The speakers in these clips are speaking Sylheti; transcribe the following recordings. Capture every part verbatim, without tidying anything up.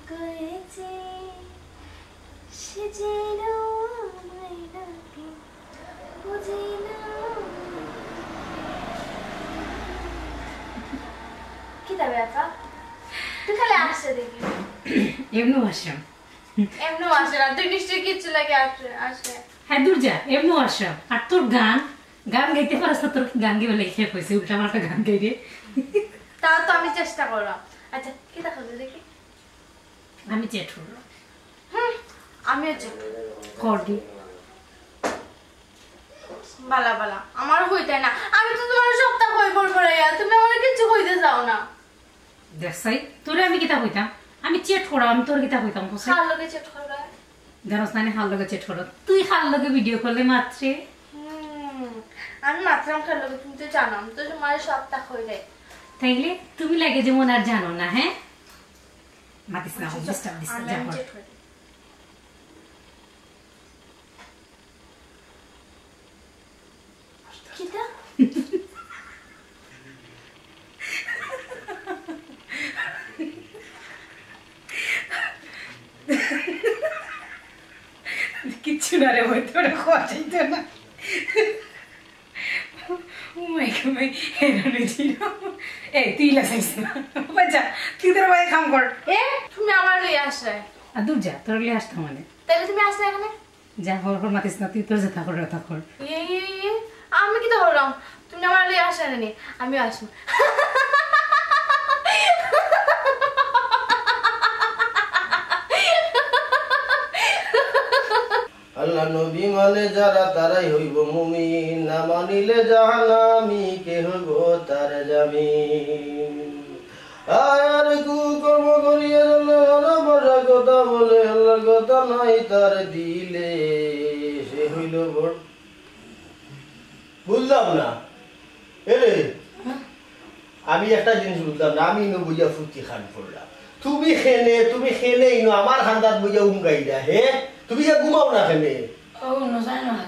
করেছে, সে যেন আমায় ডাকে, বুঝে না। কিতা ব্যাপার? তুই খালি আসে দেখি। এমনও আসে। এমনও আসে না, তুই নিশ্চয়ই কিচ্ছু লাগে আসে, আসে। হ্যাঁ, দূর যা, এমনও আসে। আর তোর গান, গান গাইতে পারস না, তোর গান গাইবার লাগি কে কইছে? উল্টা পাল্টা গান গাই রে। তাও তো আমি চেষ্টা করলাম। আচ্ছা, কিতা করবে দেখি? আমি চেট করলাম। হুম, আমিও চেট করলাম। কর দি। বালা, বালা, আমার হইতে না। আমি তো তোমার সবটা কই বলবো রে, তুমি আমার কিচ্ছু কইতে চাও না। দেখছাই, তোরে আমি কিতা কইতাম? আমি চেট করাম, আমি তোর কিতা কইতাম, কছাই? কার লগে চেট করবে? জানোস না, আমি কার লগে চেট করাম? তুই কার লগে ভিডিও কলে মাত্রে? হুম, আমি মাত্রাম কার লগে, তুমি তো জানো, আমি তো তোমার সবটা কই রে। তাইলে তুমি লাগে যেমন আর জানো না, হ্যাঁ? মাতিস না, আচ্ছা, ডিস্টার্ব দিস না, আমি, যা আমি কর। চেট করি। কিতা? কিচ্ছু না রে, হয়তো ওরা খোয়া চাইতো না। ও মাই গড, ভাই, এরা নিচে না। এই, তুই ইলা চাইস না। বাচ্চা, তুই তোর ভাই কাম কর। এ, তুমি আমার লই আসলে। আর দূর যা, তোর লই আসতাম মানে। তাহলে তুমি আসলে এখানে? যা, হর হর মাতিস না, তুই তোর যেটা কর, ওটা কর। ইয়ে, ইয়ে, ইয়ে, আমি কিতা করলাম? তুমি আমার লই আসলে নি, আমিও আসবো। আল্লাহ নবী মানে যারা, তারাই হইব মুমিন, না মানিলে জাহান্নামী, কে হইব তার জামিন? আর কুকর্ম করিয়া আল্লাহর ভাষা কথা বলে, আল্লাহর কথা নাই তার দিলে, সে হইল বড়। বুঝলাম না। এরে, আমি একটা জিনিস বুঝলাম না, আমি ইনো বইয়া ফুতি খান পড়লাম। তুমি খেনে, তুমি খেনে ইনো আমার খান্দাত বইয়া উম গাইলা, হে? তুমি ইয়া ঘুমাও না খেনে? ও, নজানো না।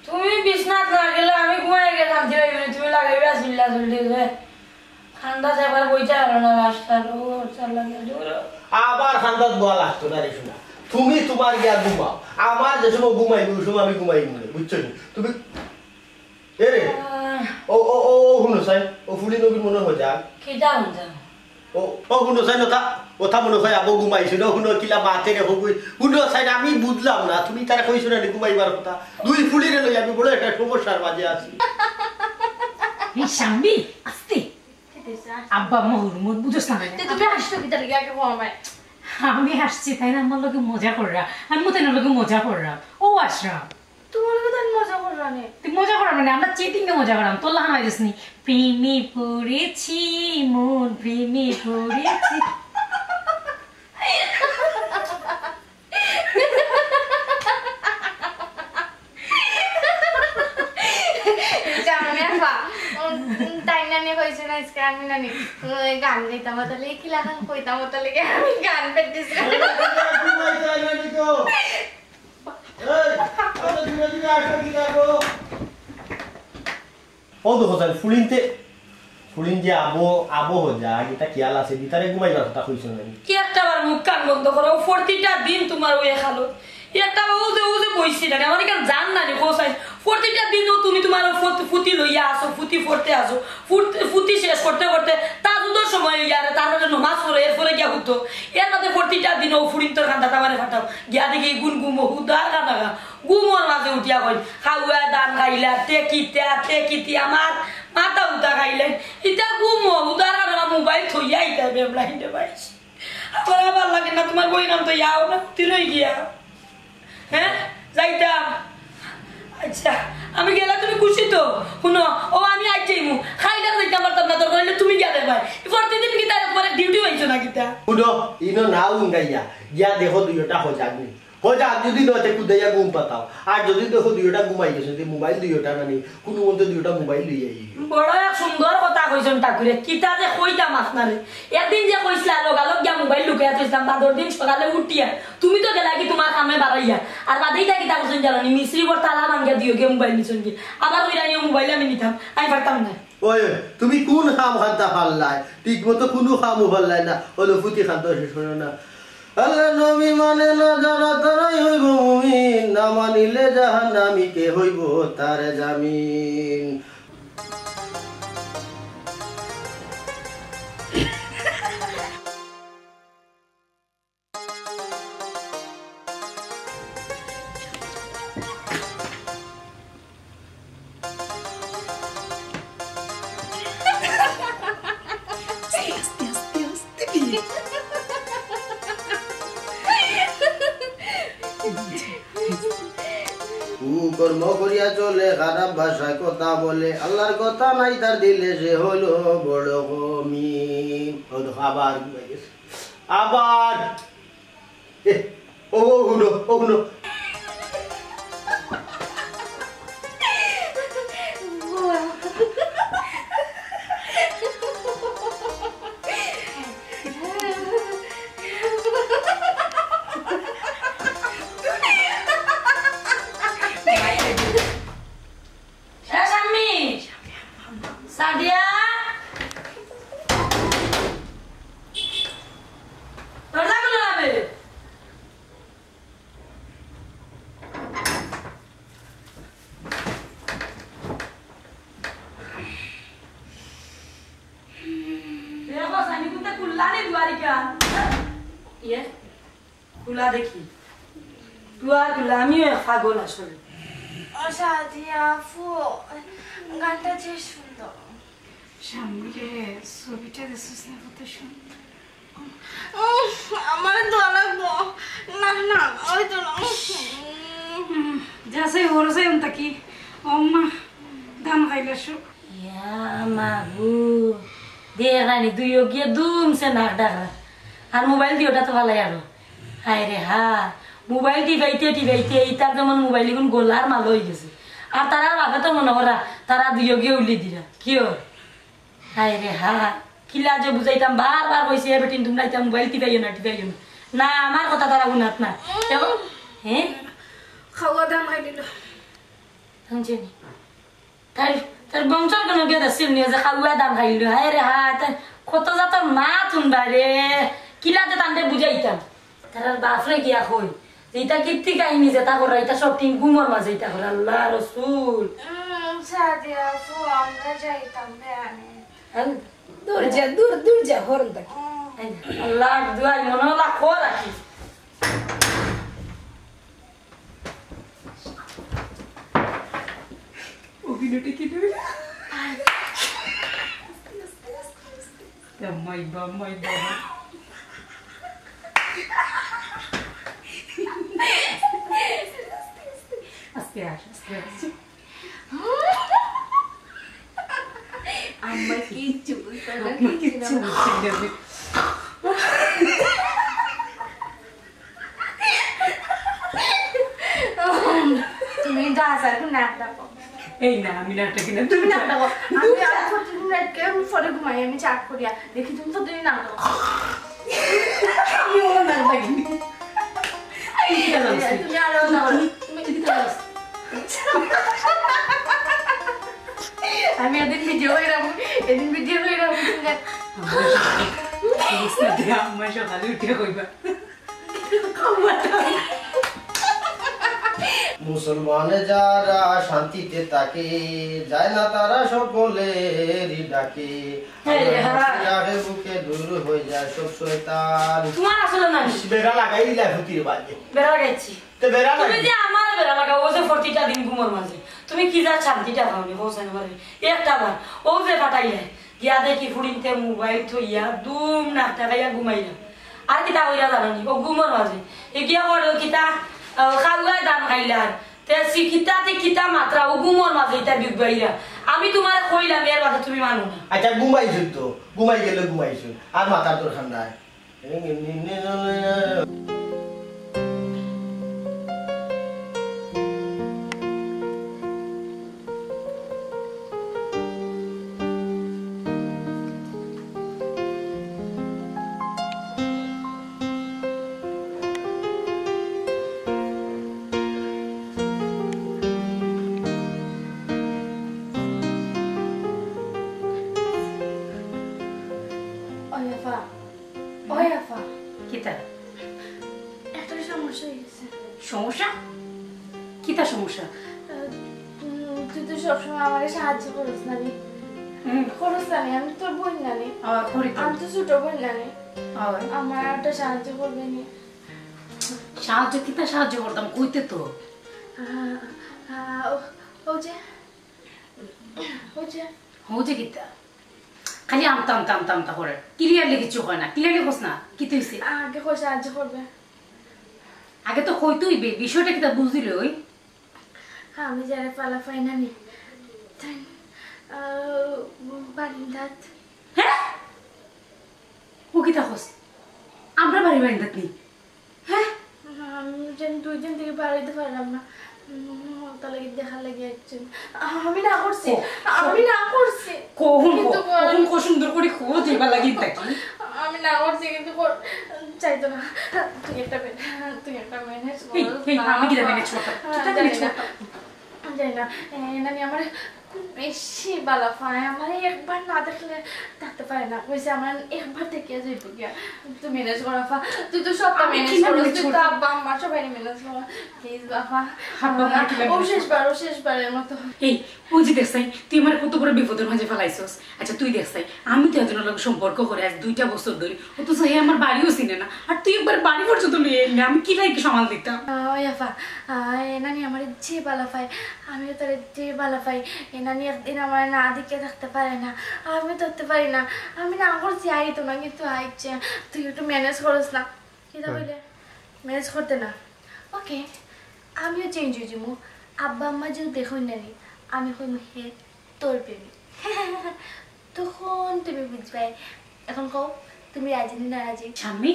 তুমি বিছনাত না গেলে আমি ঘুমাই গেলাম, যে ওই তুমি লাগাইবা চিল্লা চিল্লি যে। খান্দাত একবার বইতে পারো না, রাস্তার ও চার লাগে দূর। আবার খান্দাত বওয়া লাগতো না রে শোনা। তুমি তোমার গিয়া ঘুমাও। আমার যে সময় ঘুমাইবো, ওই সময় আমি ঘুমাইমু না, বুঝছো নি? তুমি এরে, আহ। ও, ও, ও, ও, হুনো চাই, ও ফুলি নবীর মনে হয় যাক। কিতা হুনতাম? ও, ও, হুনো চাই, ওটা, ওটা মনে হয় আবো ঘুমাইছে না, হুনো কিলা মাতে রে হগুই। হুনো চাই, আমি বুঝলাম না, তুমি তারা কইছো না নি ঘুমাইবার কথা। দুই ফুলিরে লই আমি বড় একটা সমস্যার মাঝে আছি। এই শাম্বি, আস্তে। কিতা হইছে? আব্বা মহুর মুখ বুঝোস না কেনে? তে তুমি আসছো কিতার লাগি আগে কও আমায়। আমি আসছি, তাই না? আমার লগে মজা কররা। আমি তো তাইনর লগে মজা কররা। ও আশরাফ। তোমার লগে তো আমি মজা করলাম নে। তুই মজা করাম মানে, আমরা চিটিং এ মজা করাম। তোর লাখান আইস নি। প্রেমে পড়েছি, মন প্রেমে পড়েছি। জানো নি আপা, উম, তাই নানি কইছে না, আজকে আমি নানি, উম, গান গাইতাম, তাহলে কি লাখান কইতাম, তাহলে কি আমি গান প্র্যাকটিস করি। এই, আরে ধীরে ধীরে আসো, কি দেখো? ও দেখো, তাই ফুলিনতে, ফুলিন যে আবো, আবো হজা, এটা খেয়াল আছে, ভিতরে ঘুমাইবার কথা কইছো না নি? কি একটা বার মুখ কান বন্ধ করো, প্রতিটা দিন তোমার ওই হালত। একটা বার ও যে, ও যে বইছি না, আমার এখানে জান না নি, কোথায়? প্রতিটা দিন ও তুমি তোমার ও ফুত-, ফুতি লইয়া আসো, ফুতি পড়তে আসো, ফুত-, ফুতি শেষ করতে করতে তাজুদর সময় হইয়া আর তারপরে নমাজ পড়ো, এরপরে গিয়া হুতো। এর বাদে প্রতিটা দিন ও ফুরিন্তর কান্দাত আমারে ফাটাও। গিয়া দেখি গুন গুম হুদার কান্দাগা। গুমর মাঝে উঠিয়া কই, "খাওয়া ধান খাইলা, তে কিতা, তে কিতি, আমার মাথা উঠা খাইলে।" ইতা গুম, উদার আর মোবাইল থইয়া ইতা বেবলা হিন্দে পাইছি। আমার আবার লাগে না, তোমার বই নাম তো ইয়াও না, তুই রই গিয়া। হ্যাঁ? যাইতাম। আচ্ছা, আমি গেলে তুমি খুশি তো? হুনো, ও আমি আজ যাইমু। খাইলে যাইতাম পারতাম না, দরকার হইলে তুমি গিয়া দেখবাই। প্রতিদিন কি তাই তোমার ডিউটি হইছো না কিতা? হুনো, ইনো না উঙ্গাইয়া, গিয়া দেখো দুইটা হজাগ নি। হয়তো আর যদি নয়, তে কুদাইয়া ঘুম পাতাও। আর যদি দেখো দুইওটা ঘুমাই গেছে, তে মোবাইল দুইওটা না নি, কোনো মতে দুইওটা মোবাইল লইয়া আইও। বড় এক সুন্দর কথা কইছইন ঠাকুরে, কিতা যে কইতাম আপনারে। একদিন যে কইছিলা, লগালগ গিয়া মোবাইল লুকাইয়া থইছিলাম, বাদর দিন সকালে উঠিয়া তুমি তো গেলা কি তোমার কামে বাড়াইয়া। আর বাদেই তা কিতা করছইন জানো নি, মিস্ত্রি বর তালা ভাঙ্গিয়া দিও গিয়া মোবাইল নিছইন কি। আবার কইরা নিও মোবাইল আমি নিতাম, আমি পারতাম না। ওই, ওই, তুমি কুন কাম খানতা পারলায়? ঠিক মতো কুনু কামও পারলায় না। অইলো ফুতি খানতা শেষ অইলো না। আল্লার নবী মানে না যারা, তারাই অইবো মুমিন, না মানিলে জাহান্নামী, কে অইবো তার জামিন? কুকর্ম করিয়া চলে, খারাপ ভাষায় কথা বলে, আল্লার কথা নাই তার দিলে, সে হলো বড় কমি। ও দেখো, আবার ঘুমাই গেছে। আবার। এ, ও, ও হুনো, ও হুনো। এ শাম্মী! সাদিয়া! দরজা খুলো না বে। দেখো, সানি কুন্তা খুললা নি দুয়ারিকা? ইয়ে? খুলা দেখি। দুয়ার খুলা, আমিও এক পাগল আসলে। ও সাদিয়া আপু, গানটা যে সুন্দর। সামনে ছবিটা দেখছিস না, কত সুন্দর। উম, আমার দোয়া লাগবো। না, না, ওই তো না। উম, যা চাই, ওর চাই, উনটা কি? ও মা, ধান খাইলে সু। ইয়া মাবু, দেখ রানী, দুইও গিয়ে দুমছে নাক ডাকরা। আর মোবাইল দি ওটা তো ভালাই আরো। হায় রে হা, মোবাইল টিপাইতে টিপাইতে ইতার যেমন মোবাইল ইগুন গলার মাল অই গেছে। আর তারার বাপে তো মনে করা, তারা দুইও গিয়ে উল্লি দিরা। কিওর? হায় রে হা, কিলা যে বুঝাইতাম, বারবার কইছি, "এ বেটিন, তুমরা ইতা মোবাইল টিপাইও না, টিপাইও না।" না, আমার কথা তারা হুনাত না। দেখো, হ্যাঁ? খাওয়া দাম খাই দিল। শুনছে নি? তার, তার বংশর কোনো গেদা ছিল নি যে খাওয়া দাম খাইল। হায় রে হায়, তার কত জাতর মা তুমরা রে। কিলা যে তানরে বুঝাইতাম। তারার বাপরে গিয়া কই যে ইতা কীর্তি কাহিনী যেটা করা, ইতা সব টিঙ্কুমর মাঝে ইতা করা, আল্লাহ রসুল। উম, সাদিয়া আপু, আমরা যাইতাম বেয়ানে। আল-, দূর যা, দূর, দূর যা, হরন থাকি। উম। আল্লাহ, দুয়াই মনে হলা খো রাখি। অভিনয়টা কি ধরে? বাম্মাই, বাম্মাই, বাম্মাই। আস্তে আস, আস্তে আস। আম্মা কিচ্ছু বুঝতে না, আম্মা কিচ্ছু কিচ্ছু না। বুঝতে না। তুমি কিন্তু আসার নাক ডাকো। এই না, আমি নাটক না, তুমি তুমি নাটক। আমি আর প্রতিদিন রাইতে আমি ফোনে ঘুমাই, আমি চাট করিয়া দেখি তুমি প্রতিদিন নাটক। আমি ওর নাটক। তুমি আর নাটক। তুমি আমি এদিন ভিডিও কইরাম, এদিন ভিডিও কইরাম। আমার সকালে, আমার সকালে উঠে কইবা। মুসলমানে যারা শান্তিতে থাকে, যায় না তারা সকলেরই ডাকে। হ্যাঁ রে, হ্যাঁ। আল্লাহর ডাকে বুকে দূর হয়ে যায় সব শয়তান। তোমার আসলে না। ইস, বেড়া লাগাই দিলা ফুতির বাজে। বেড়া লাগাইছি। তে বেড়া তুমি লাগি। যে আমার বেড়া লাগাও, ও যে প্রতিটা দিন ঘুমর মাঝে। তুমি কি যা শান্তিটা পাও নি, হোসেন ঘরে। একটা বার, ও যে ফাটাইলে। গিয়া দেখি ফুড়িন্তে মোবাইল থইয়া দুম নাকটা খাইয়া ঘুমাইরা। আর কিতা কইরা জানো নি? ও ঘুমর মাঝে। এ গিয়া করে ও কিতা, আহ, খাওয়া দান খাইলা। তে সি কিতা তে কিতা মাত্রা ও ঘুমর মাঝে ইতা বিগবাইরা। আমি তোমারে কইলাম এর বাদে তুমি মানো না। আচ্ছা, ঘুমাইছো তো, ঘুমাই গেলে ঘুমাইছো, আর মাথার দরকার নাই। সমস্যা অই গেছে। সমস্যা? কিতা সমস্যা? আহ, উম, তুই তো সবসময় আমারে সাহায্য করস না নি। হুম। করস না নি, আমি তোর বইন না নি। আহ, করি তো। আমি তো ছোট বইন না নি। আহ। আমার একটা সাহায্য করবে নি। সাহায্য কিতা সাহায্য করতাম, কইতে তো। আহ, আহ, ও, ও যে, ও যে। ও যে কিতা? খালি আমতা, আমতা, আমতা, আমতা করে। Clearly কিচ্ছু কয় না। Clearly কস না। কিতা অইছে? আগে কইছে, আজ করবে। আগে তো কইতে অইবে, বিষয়টা কিতা বুঝিলে অই? হ্যাঁ, আমি যারে ভালা পাই না নি। তাই, আহ, বারিন্দাত। হ্যাঁ? ও কিতা কস? আমরা বাড়ি বারিন্দাত নি? হ্যাঁ? আমি যেন দুই দিন থাকি বাড়িত পারলাম না। উম, তার লাগি দেখার লাগি আইছি। আমি না করছি। ও, আমি না করছি। কখন কিন্তু কো-, কখন কো সুন্দর করি কো দিবা লাগি দেখি। আমি না করছি কিন্তু কর-, চাইতো না। তুই একটা ম্যানেজ, তুই একটা ম্যানেজ কর। এই, এই, আমি কিতা ম্যানেজ করতাম? হ্যাঁ, কিতা জানি ম্যানেজ না। করতাম? জানি না। এ, নানি আমার খুব বেশি ভালা পায়। আমারে একবার না দেখলে থাকতে পারে না। কইছে আমার একবার দেখিয়া যাইব গিয়া। তুই ম্যানেজ কর আফা। তুই তো সবটা আমি ম্যানেজ কিলা করস। ম্যানেজ তুই তো করতাম? আব্বা আম্মা সবাই ম্যানেজ কর। প্লিজ আফা। আব্বা আম্মা কিলা ও ম্যানেজ শেষবার, ও শেষবারের মতো। এই, ওই যে দেখছাই, তুই আমার কত বড় বিপদের মাঝে ফালাইছস। আচ্ছা, তুই দেখছাই, আমি তো একজনের লগে সম্পর্ক করে আজ দুইটা বছর ধরি, অথচ হে আমার বাড়িও চিনে না। আর তুই একবার বাড়ি পর্যন্ত লইয়া আইলি না, আমি কিলা ইকি সামাল দিতাম? আহ, ওই আফা, আহ, এ নানি আমার যে ভালা পায়, আমিও তারে যে ভালা পাই। এ নানি একদিন আমার না দেখিয়া থাকতে পারে না, আমি থাকতে পারি না। আমি না করছি, আইতো না, কিন্তু আইছে। তুই একটু ম্যানেজ করস না। কিতা কইলে? ম্যানেজ করতে না। ওকে, আমিও চেঞ্জ অই যাইমু। আব্বা আম্মা যদি দেখইন না নি, আমি কইমু হে তোর প্রেমিক। তখন তুমি বুঝবায়। এখন কও, তুমি রাজি নি না রাজি? শাম্মী,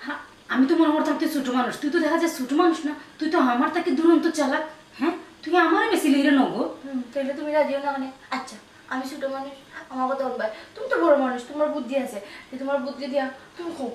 হ্যাঁ, আমি তো মনে করতাম তুই ছোট মানুষ, তুই তো দেখা যায় ছোট মানুষ না, তুই তো আমার থাকি দুরন্ত চালাক। হ্যাঁ, তুই আমারে বেশি লইরে নগো। হুম, তাইলে তুমি রাজি অও না কেনে? আচ্ছা, আমি ছোট মানুষ, আমার কথা হুনবায়। তুমি তো বড় মানুষ, তুমার বুদ্ধি আছে, যে তুমার বুদ্ধি দিয়া তুমি কও,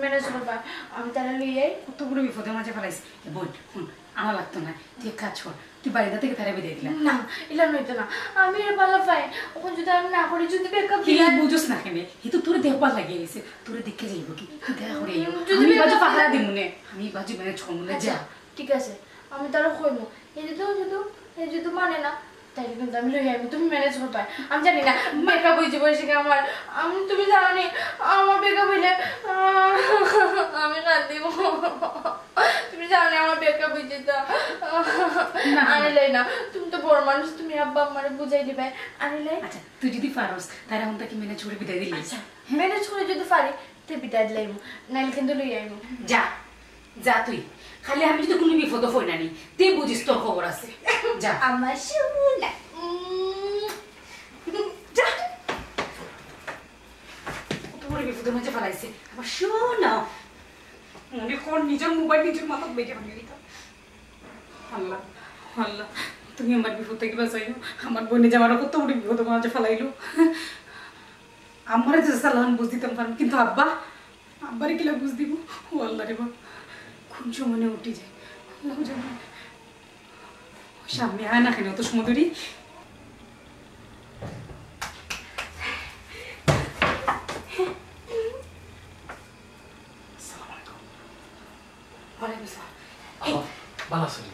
ম্যানেজ করবায়। আমি তারে লইয়া আই। কত বড় বিপদের মাঝে ফালাইছি। এ বোন, হুন, আনা লাগতো না, তুই এক কাজ কর, তুই বাড়িটা থাকি তারে বিদায় দিলা। না, ইলা অইতো না, আমি এরে ভালা পাই। অখন যদি আমি না করি, যদি ব্রেকআপ তুই দিলাই? বুঝোস না কেনে? হে তো তোরে দেখবার লাগি আইছে, তোরে দেখে যাইব কি? তুই দেখা করে আইও। যদি আমি বাজু ব্রেকআপ পাহারা দিমু নে, আমি বাজু ম্যানেজ করমু নে, আচ্ছা, যা। ঠিক আছে, আমি তারে কইমু। হে যদি, হে যদি, হে যদি মানে না, তাইলে কিন্তু আমি লই আইমু, তুমি ম্যানেজ করবায়। আমি জানি না, ব্রেকআপ অই যাইব, সে কি আমার, আমি, তুমি জানো নি, আমার ব্রেকআপ অইলে, আহ, আমি কান্দিমু। তুমি জানো নি, আমার ব্রেকআপ অই যাইতো। না, না। আনিলাই না, তুমি তো বড় মানুষ, তুমি আব্বা আম্মারে বুঝাই দিবায়। আনিলাই। আচ্ছা, তুই যদি পারস, তাইলে অখন থাকি ম্যানেজ করে বিদায় দিলি। আচ্ছা, ম্যানেজ করে যদি পারি, তে বিদায় দিলাইমু, নাইলে কিন্তু লই আইমু। যা, যা তুই। খালি আমি যদি কুনু বিপদো পড়ি না নি, তে বুঝিস তোর খবর আছে। যা। আমার সোনা। উম, যা। কত বড় বিপদের মাঝে ফালাইছে। আমার সোনা। মনে কর নিজর মোবাইল নিজর মাথাত বেঁধে বানিয়ে দিতাম। আল্লাহ, আল্লাহ, তুমি আমার বিপদ থাকি বাঁচাইও। আমার বইনে যে আমারে কত বড় বিপদের মাঝে ফালাইলো। আমারে যে সালাম বুঝ দিতাম পারম, কিন্তু আব্বা, আব্বারে কিলা বুঝ দিমু? ও আল্লাহ রে বাপ, কোন সময় উঠি যায়, আল্লাহ জানে। শাম্মী, আয় না কেনে অত সময় ধরি? আসসালামু আলাইকুম। ওয়ালাইকুম আসসালাম। এই, আপা, ভালা আছো নি?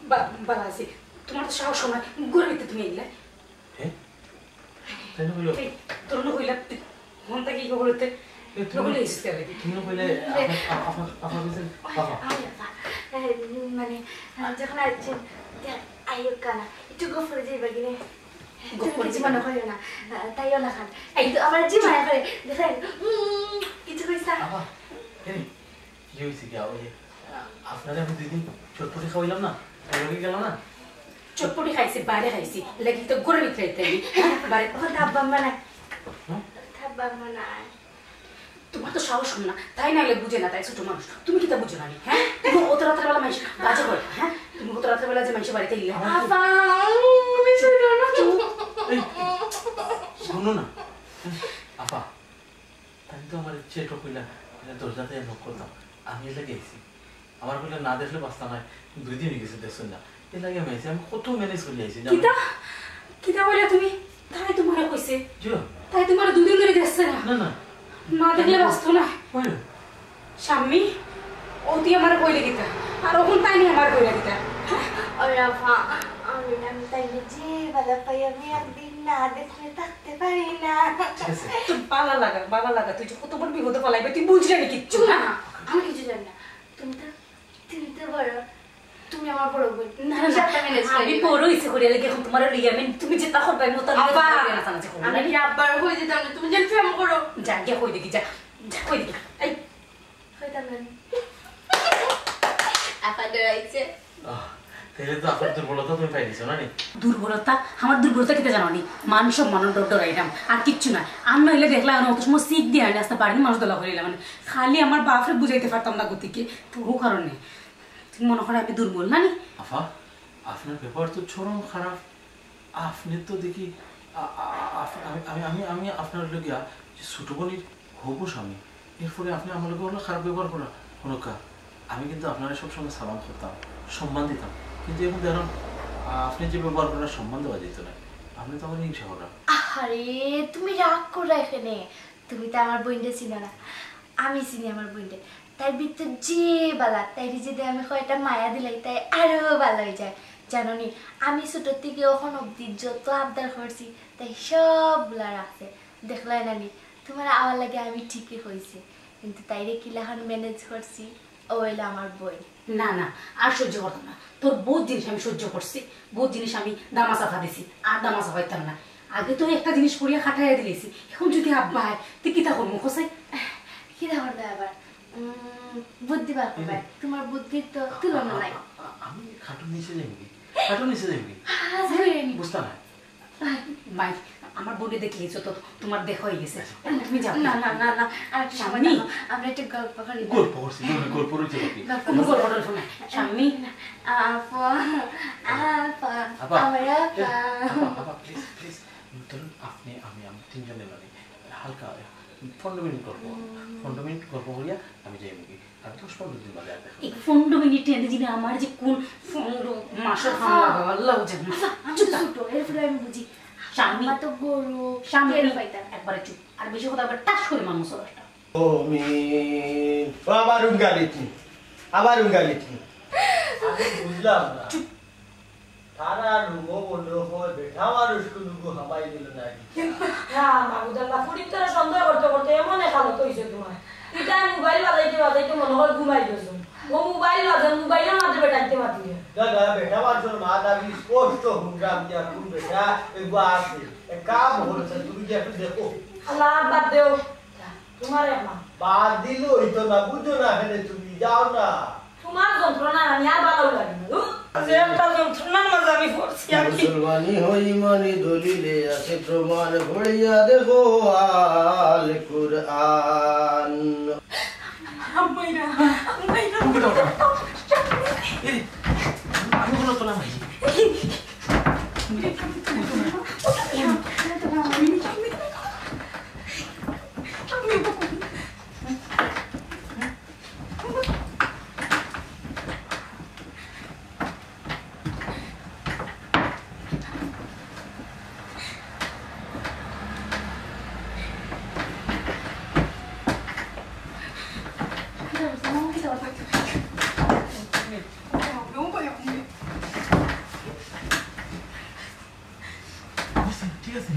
বা-, ভালা আছি। তুমার তো সাহস নাই, ঘরর ভিতরে তুমি আইলা। হ্যাঁ? তাই না কইলো? এই, তোর না কইলা, তুই ফোন থাকি কি করতে? এ, তুমি, তুমি না কইলে, লে। আপা, আপা, আপা, আপা কইছেন, আপা। আরে, আপা, এ, মানে, আ, যখন আইছেন, তে আইও কানা, একটু গফ করে যাইবা কিনে। গফ তুমি করে কিছু যাইবা। মনে করিও না, আ, তাইও না খান। এই, কিন্তু আমার জি মায়া করে, দেখেন, উম, কিছু কইস না। আপা, এই, কি হইছে কি? ওই যে, আপনারে আমি দুই দিন চটপটি খাওয়াইলাম না? ওই লোকে গেল না? চটপটি খাইছে, বাইরে খাইছে। লাগি তো গরু বিক্রি তাই। বাইরে। ওখানে আব্বা আম্মা নাই। হুম? ওখানে আব্বা আম্মা নাই। তুমার তো সাহস কম না। তাই নাইলে বুঝে না, তাই ছোট মানুষ। তুমি কিতা বুঝো না নি, হ্যাঁ? তুমি অত রাতের বেলা মাইনষে বাজে করে, হ্যাঁ? তুমি অত রাতের বেলা যে মাইনষে বাড়িত আইলে। আব্বা, আমি ছোট না। এই, শুনো না। আপা, তাই তো আমার ইচ্ছে একটু কইলা, কইলা দরজাতে knock করতাম। আমি এর লাগি আইছি। আমার কইলা না দেখলে বাঁচতাম না, দুই দিন হয়ে গেছে দেখছেন না। এর লাগি আমি আইছি, আমি কত ম্যানেজ করি আইছি, জানো? কিতা? কিতা কইলা তুমি? তাই তুমারে কইছে? জি। তাই তুমারে দুই দিন ধরি দেখছে না? না, না। না দেখলে বাঁচতো না। কইলো? শাম্মী? ও তুই আমারে কইলে কিতা? আর অখন তাইন আমারে কইলা কিতা? ওরে আফা, আমি না, আমি তাইরে যে বালা পাই, আমি একদিন না দেখলে থাকতে পারি না। ঠিক আছে। তোর বালা লাগা, বালা লাগা, তুই যে কত বড় বিপদো ফালাইবে, তুই বুঝলে নি কিচ্ছু, না, না? আমি কিছু জানি না। তুমি তো, তুমি তো বড়, তুমি আমার বড় বোন। না, না, তুমি না, সবটা manage করে আমি নিবা। বড় হইছি করিয়া লাগে, অখন তুমারে লইয়া আমি, তুমি যেতা করবায়, আমি ওতা লইয়া আব্বা, তুমারে লইয়া নাচানাচি করবো, আমি না নি? কি আব্বার হয়ে যেতাম না, তুমি যেন প্রেম করো। যা, গিয়া কই দেখি, যা, যা, কই দেখি। এই, কইতাম না। আপা ডরাইছে। আহ, তাইলে তো আপনার দুর্বলতা তুমি পাই দিছো, না নি? দুর্বলতা? আমার দুর্বলতা কিতা জানো নি? মান সম্মান ডর ডরাইরাম, আর কিচ্ছু না। আর নইলে দেখলা না, অত সময় সিক দিয়া আনি, আস্তা বাড়ির মানুষ দলা করিলাম, মানে, খালি আমার বাপরে বুঝাইতে পারতাম না গতিকে, তো ও কারণে। তুমি মনে করো আমি দুর্বল, না নি? আফা, আপনার ব্যবহার তো চরম খারাপ। আপনি তো দেখি, আ-, আ-, আ-, আপ-, আমি, আমি, আমি, আমি আপনার লগে যে ছোট বোনের হবু স্বামী, এরপরে আপনি আমার লগে অলা খারাপ ব্যবহার করা, হুনউক্কা, আমি কিন্তু আপনারে সবসময় সালাম করতাম, সম্মান দিতাম, কিন্তু অখন দেখলাম, আ, আপনি যে ব্যবহার করেন, সম্মান দেওয়া যেত না, আপনি তো আমার হিংসা করা। আরে, তুমি রাগ করো এখানে, তুমি তো আমার বোনরে চিনো না, আমি চিনি আমার বোনরে। তাইর ভিতর যে বালা, তাইরে যদি আমি কয়টা মায়া দিলাই, তাই আরো বালা হয়ে যায়। জানো নি, আমি ছোট থেকে অখন অবধি যত আবদার করছি, তাই সবগুলা রাখছে। দেখলাই না নি, তোমার আওয়ার লাগে আমি ঠিকই কইছি, কিন্তু তাইরে কিলাখান ম্যানেজ করছি, ও হইলো আমার বোন। না, না, আর সহ্য করতাম না। তোর বহুত জিনিস আমি সহ্য করছি, বহুত জিনিস আমি দামা চাপা দিছি, আর দামা চাপাইতাম না। আগে তো একটা জিনিস করিয়া খাটাইয়া দিলেছি, এখন যদি আব্বা হয়, তুই কিতা করবো, কছে? কিতা করবে আবার? উম, বুদ্ধি বার করবে। এই যে তোমার বুদ্ধির তো তুলনা নাই। আ-, আ-, আমি খাটুর নিচে যাইমু কি? খাটুর নিচে যাইমু কি? আজ হইনি। বুঝতা না? ভাই, আমার বোনে দেখলেই তো তোমার দেখা হয়ে গেছে। তুমি যাও। না, না, না, না, আর কিছু সময় শাম্মী। দেখো, আমরা একটা গল্প করি। গল্প করছি, তুমি গল্প রইছে নাকি? গল্প কোনো করছি। গল্প টল্প নাই। শাম্মী। আপা, আপা, আপা, আমার আপা। আপা, আপা, please, please। ধরুন, আপনি, আমি, আমি তিনজনে মানে হালকা পনেরো মিনিট গল্প। হুম। পনেরো মিনিট গল্প করিয়া আমি যাই নাকি? আর দশ পনেরো দিন বাদে আর দেখা এই হবে। পনেরো মিনিটে এনে দিলে আমার যে কোন পনেরো মাসের কাম লাগাবো, আল্লাহ জানে। আচ্ছা, আমি তো ছোট, এর ফলে আমি বুঝি। শাম্মী, আমার তো গরু, শাম্মী, টের পাইতাম। একবারে চুপ। আর বেশি কথা বলে টাস করে মারমু সবাইটা। ও মি, ও আবার উঙ্গালিত নি, আবার উঙ্গালিত নি। আমি বুঝলাম না। চুপ। তারা রুমো বন্ধ হয়, বেটা মানুষ কুনুগু হামাই গেল না। না, মাহমুদ আল্লাহ, ফুরির তোরা সন্দেহ করতে করতে এমন এক হালত হইছে তোমার। ইটা মোবাইল বাজাইতে বাজাইতে মনে হয় ঘুমাই গেছো। ও মোবাইল বাজার, মোবাইলের মাঝে বেটাইতে মাতিলে। দাদা, বেটা মানুষের মা দাবি স্পষ্ট হুনলাম যে এখন বেটা এগুলো আছে। এক কাম করেছে, তুমি কি একটু দেখো? আল্লাহ, বাদ দেও। তোমার এক মা। বাদ দিলে হইতো না, বুঝো না, এখানে তুমি যাও না। তোমার যন্ত্রণা আমি আর ভালো লাগে না, ধুর। যে একটা যন্ত্রণার মাঝে আমি পড়ছি আর কি। মুসলমানি হই ইমানি দলিলে আছে প্রমাণ, পড়িয়া দেখো আল কুরআন। আম্মাইরা, আম্মাইরা। উঠো, উঠো। এই, আমি বলো তোলা মাই। ঠিক আছে।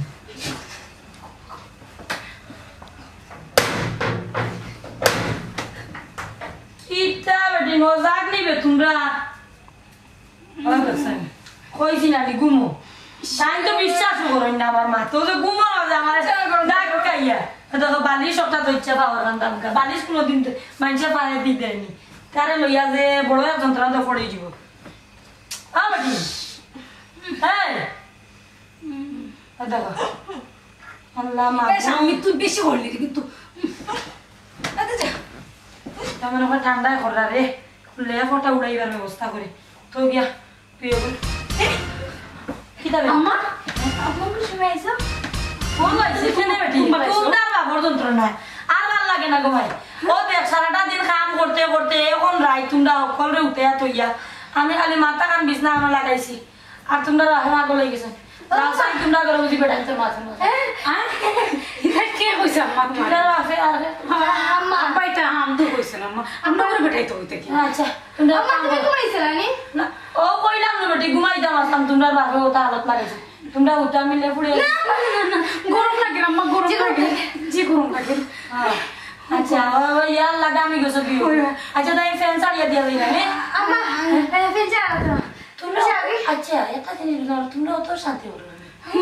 কিতা বেটি, মজাক নিবে তোমরা? কইছি না নি ঘুমো? তাই তো বিশ্বাস করইন না আমার মা। তো যে ঘুমো না যে আমার ডাক খাইয়া। দেখো বালিশ একটা তো ইচ্ছা পাওয়ার কান্দাম কা। বালিশ কোনোদিন তো মানুষে পায়ে দি দেয়নি। তারে লইয়া যে বড় এক যন্ত্রণা তো পড়ে দিব। আ বেটি। এই। আ দেখো। আল্লাহ মা। এ স্বামী, তুই বেশি করলি রে কিন্তু। আচ্ছা, যা। তার মানে আমার ঠান্ডায় করলা রে। খুললে ফটা উড়াইবার ব্যবস্থা করে। তো গিয়া, তুই এখন। এ? কি দাবে? আম্মা, আম্মা, কোন সময় আইছো? কোন আইছে? কেনে বেটি? কোন আইছো? তোমরা বাবর যন্ত্রণায়। আর ভালা লাগে না গো ভাই। ও দেখ, সারাটা দিন কাম করতে করতে এখন রাইত তোমরা হকলরে উঠাইয়া থইয়া। আমি খালি মাথা কান বিছনা আনো লাগাইছি। আর তোমরা রাহে পাগল হয়ে গেছো। তাছাড়া তোমরা করো বুঝি বেটাইন্তর মাঝে মাঝে। হ্যাঁ? হ্যাঁ? ইটা কে কইছে আম্মা তুমার? তোমরা বাপে আর আম্মা। আব্বা ইটা আম তো কইছে না আম্মা। আমরা করে বেটাইতো কইতে কি? আচ্ছা, তোমরা আম্মা, কাম তুমি করো। ঘুমাইছিলা নি? না, ও কইলাম না বেটি, ঘুমাইতাম আসতাম, তোমরা বাপে ওটা হালত লাগাইছে। তোমরা উঠা মিলে ফুড়ে। না, না, না, না, গরম লাগে আম্মা, গরম লাগে। জি, গরম লাগে। হ্যাঁ। আচ্ছা, ও, ও, ইয়ার লাগা আমি গোসল দিব। ওই। আচ্ছা, তাই ফ্যান ছাড়িয়ে দিয়ে দিলাম, হ্যাঁ? আম্মা, এ, ফ্যান চালাও তো। তোমরা, আচ্ছা, একটা জিনিস বলো, তোমরা অত শান্তি করো না।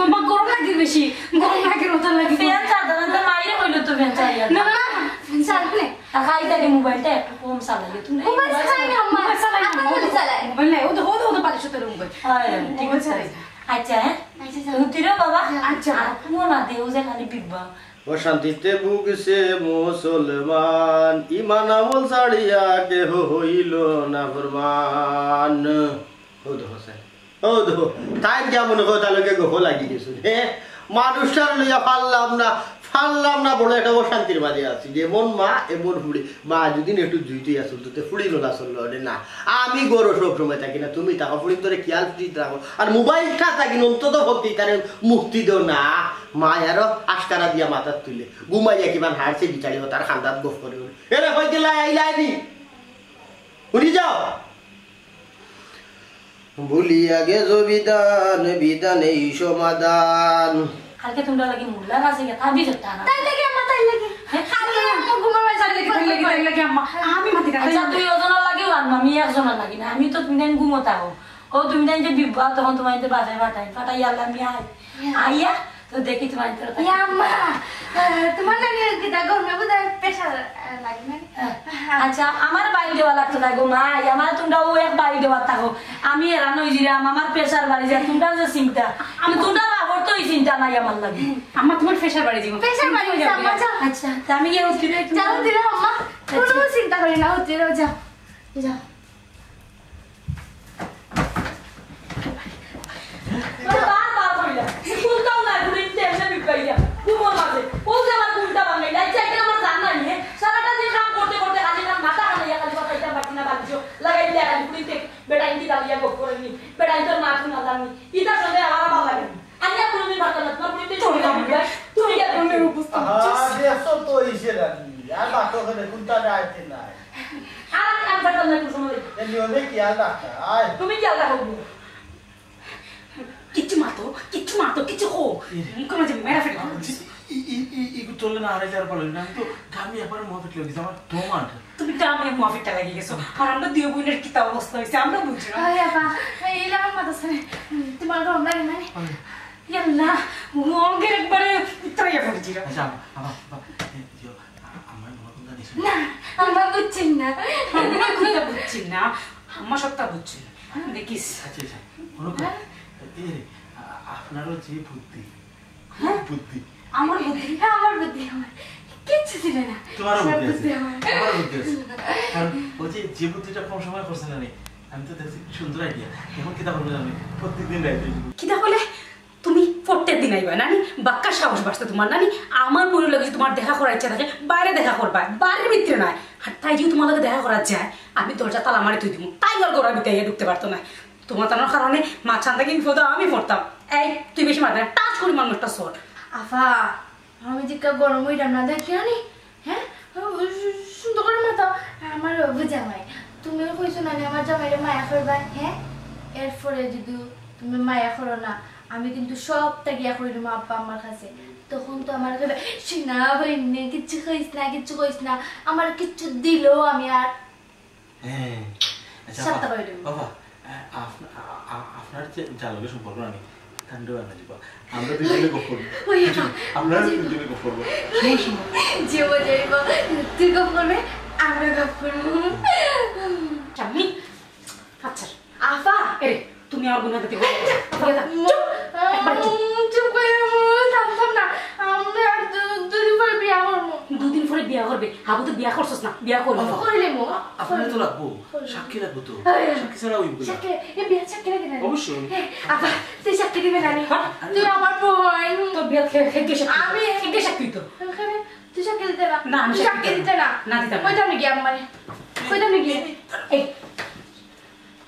আম্মা, গরম লাগে বেশি, গরম লাগে, রোদ লাগে। ফ্যান চালাও না, তো মাইরে কইলো তো ফ্যান চালিয়ে দাও। না, না, ফ্যান চালাও না। আর খাই তাহলে মোবাইলটা একটু কম চালাইও। তুমি মোবাইল চালাই না, আম্মা। মোবাইল চালাই না, আপা মোবাইল চালায়। মোবাইল নাই, ও তো, ও তো, ও তো বালিশ উত্তরে মোবাইল। হয়, ঠিক মোবাইল আছে। চালাই। আচ্ছা, হ্যাঁ? আচ্ছা, যাও। তুমি উঠিরো বাবা। আচ্ছা। আর কোনো না দেও যে খালি বিব্বা। অশান্তিতে ভুগছে মুসলমান, ইমান আমল ছাড়িয়া কেহ হইল না ফরমান। ও দেখো স্যার, ও দেখো, তাই যা মনে হয় তার লগে গফ লাগি গেছে। হ্যাঁ, মানুষটার লইয়া পারলাম না, পারলাম না, বড় একটা অশান্তির মাঝে আছি। যেমন মা, এমন ফুড়ি। মা যদি একটু জুইতে আসল, তো ফুড়ি লোলা চলল রে না। আমি গরো সব সময় থাকি না, তুমি থাকো, ফুড়ি তোরে খেয়াল ফিট রাখো। আর মোবাইলটা থাকি অন্তত ভক্তি তারে মুক্তি দেও না। মা আরো আশকারা দিয়া মাথার তুলে। ঘুমাইয়া কিমান হারছে বিচারি তার খান্দাত গফ করে। এরে হইতে লাই আইলাই নি। উনি যাও। ভুলিয়া গেছো বিধান, বিধানেই সমাধান। কালকে তোমরা লাগি মোল্লার আছে গিয়া, তাবিজ একটা আনা। তাই লাগে আম্মা, তাই লাগে। হ্যাঁ? কালকে আম্মা ঘুমাবার তাই লাগে, তাই লাগে, তাই লাগে আম্মা। আমি মাতি না, তাই আচ্ছা, লাগে। তুই ওজনের লাগি আনবো, আমি একজনের লাগি না। আমি তো তুমি দিন ঘুমো থাকো। ও তুমি দিন যে বিব্বা, তখন তোমার ইতে বাজায় ফাটাই, ফাটাই আল্লাহ আমি আই। আইয়া, তো দেখি তোমার ইতে ইয়া আম্মা, আহ, তোমার নানি কিতা গরমে বোধহয় প্রেশার, আহ, লাগে না? আচ্ছা, আমার বাড়ি দেওয়া লাগতো না গো মা, এই আমার তোমরা ও এক বাড়ি দেওয়া থাকো। আমি এরা নই জিরাম, আমার প্রেশার বাড়ি যায়, তোমরা যে চিন্তা, আমি তোমরা বাবর তো এই চিন্তা নাই আমার লাগে। আম্মা, তোমার প্রেশার বাড়ি দিব। প্রেশার বাড়ি তুমি যাও, যাও, যাও। আচ্ছা, তা আমি গিয়ে উঠি রে, তুমি যাও, দিলে আম্মা, কোনো চিন্তা করি না, উঠি রে, যাও, যাও। বারবার কইলা, তুই কোনটাও নাই, ঘুরে নিতে এসে বিকাইয়া, ঘুমোর মাঝে। ও যে আমার ঘুমটা ভাঙাইলা, আচ্ছা, একটা আমার জান নাই, হ্যাঁ? সারাটা দিন কাম করতে করতে খালি আমার মাথা খালাইয়া খালি কথা ইটা পারছি না, বালিশও লাগাই দিলে খালি ঘুরিতে বেটা ইন্দি দালিয়া গপ করেনি, বেটা ইন্তর মা তুই না জানি। ইটা শুনে আমার ভালো লাগে না। আমি আর কোনোদিন ভাবতাম না, তোমার ঘুরিতে চলে যাবো। তুমি আর তুমি উপস্থিত। আহা, দেখছো তো ইসে রাখি, আর বাক্য করে কোনটা রাখতে নাই। আর আমি কাম করতাম না কোনো সময়। এ নিয়মে কি আর রাখা? আয়। তুমি কি আলাদা হবো? কিচ্ছু মাতো, কিচ্ছু মাতো, কিচ্ছু হো। মুখের মাঝে মেরা ফেলে। ই, ই, ই, ই, তোলে না হারাইলে আর ভালো না। আমি তো গামি একবারে মুয়া ফিট লাগি গেছে, আমার দম আটে। তুমি গামি মুয়া ফিটটা লাগি গেছো। আর আমরা দুই বোনের কিতা অবস্থা হইছে, আমরা বুঝি না। আরে আপা, এই আমার মাথা ছাড়ে। তোমার গরম লাগে না? আরে। ইয়াল্লা, ও অঙ্গের একবারে উতরাইয়া পড়ছিল। আচ্ছা, আপা, আপা, আপা, এই, ইয়ো, আ-, আমার মনে কোনটা দিছে? না, আমার বুঝছেন না। আমার কোনটা বুঝছেন না? আমার সবটা বুঝছেন। দেখিস। আচ্ছা, আচ্ছা, মনে কর, হ্যাঁ? এই রে, আ-, আপনারও যে বুদ্ধি, হ্যাঁ? বুদ্ধি। আমার বুদ্ধি? হ্যাঁ, আমার বুদ্ধি, আমার। কিচ্ছু ছিল না। তোমারও সব বুদ্ধি আছে। বুদ্ধি আমার। আমারও বুদ্ধি আছে। কারণ ওই যে, যে বুদ্ধিটা কম সময় করছে না রে, আমি তো দেখছি সুন্দর আইডিয়া। এখন কিতা করবো জানো? প্রত্যেকদিন রাইতে কিতা বলে? তুমি প্রত্যেক দিন আইবা নানি, বাক্কা সাহস বাড়ছে তোমার নানি। আমার বোনের লগে যদি তোমার দেখা করার ইচ্ছা থাকে, বাইরে দেখা করবা, বাড়ির ভিতরে নাই। আর তাই যদি তোমার লগে দেখা করার যায়, আমি দরজা তালা মারি তুই দিব, তাই আর ঘরের ভিতরে আইয়া ঢুকতে পারতো না। তোমার তানোর কারণে মাঝখান থাকি বিপদে আমি পড়তাম। এই, তুই বেশি মাথা টাচ করি মানুষ একটা সর। আফা, আমি যে কা গরম হইলাম না, দেখিও নি? হ্যাঁ? সুন্দর করে মাথা, আমার বুঝা হয়। তুমিও কইছো না নি আমার জামাইরে মায়া করবা, হ্যাঁ? এরপরে যদি তুমি মায়া করো না, আমি কিন্তু সবটা গিয়া কই দিমু আব্বা আম্মার কাছে। তখন তো আমার কইবা, "সিনা বইনে, কিচ্ছু কইস না, কিচ্ছু কইস না।" আমার কিচ্ছু দিলেও আমি আর হ্যাঁ। আচ্ছা, সাতটা আপা, বাইরে। বাবা, আ-, আপ-, আ-, আ-, আপনার যে যার লগে সম্পর্ক নাই, তান্ডব আনা যাবা। আমরা দুইজনে গপ করবো। ওই আপা, আপনারা জি। দুইজনে গপ করবো। শুনো, শুনো। যে মজা হইব, তুই গপ করবে, আমরা গপ করবো। চাম্মি, আচ্ছা। আফা। এরে, তুমি আমার গুণা দিতে গো। আফা, চুপ। একবার চুপ। উম, চুপ করে, উম, থাম, থাম না। আমরা আর দু-, দুদিন পরে বিয়া করবো। দুদিন পরে বিয়া করবে? হাবু তো বিয়া করছস না, বিয়া করবি। আফা, করিলে মো। আপনারা তো লাগবো, করিলে। সাক্ষী লাগবো তো। হ্যাঁ। সাক্ষী ছাড়া হইব না। সাক্ষী, এ বিয়া সাক্ষী লাগে না। অবশ্যই। হ্যাঁ, আফা, তুই সাক্ষী দিবে না নি? হ্যাঁ। তুই আমার বোন। তোর বিয়া খে-, খেগে সাক্ষী। আমি খেগে সাক্ষী তো। ওখানে তুই সাক্ষী দিতে না? না, আমি তুই সাক্ষী সাক্ষী দিতে দিতে না। না, দিতাম না। কইতাম নাকি আম্মারে? কইতাম নাকি? এই।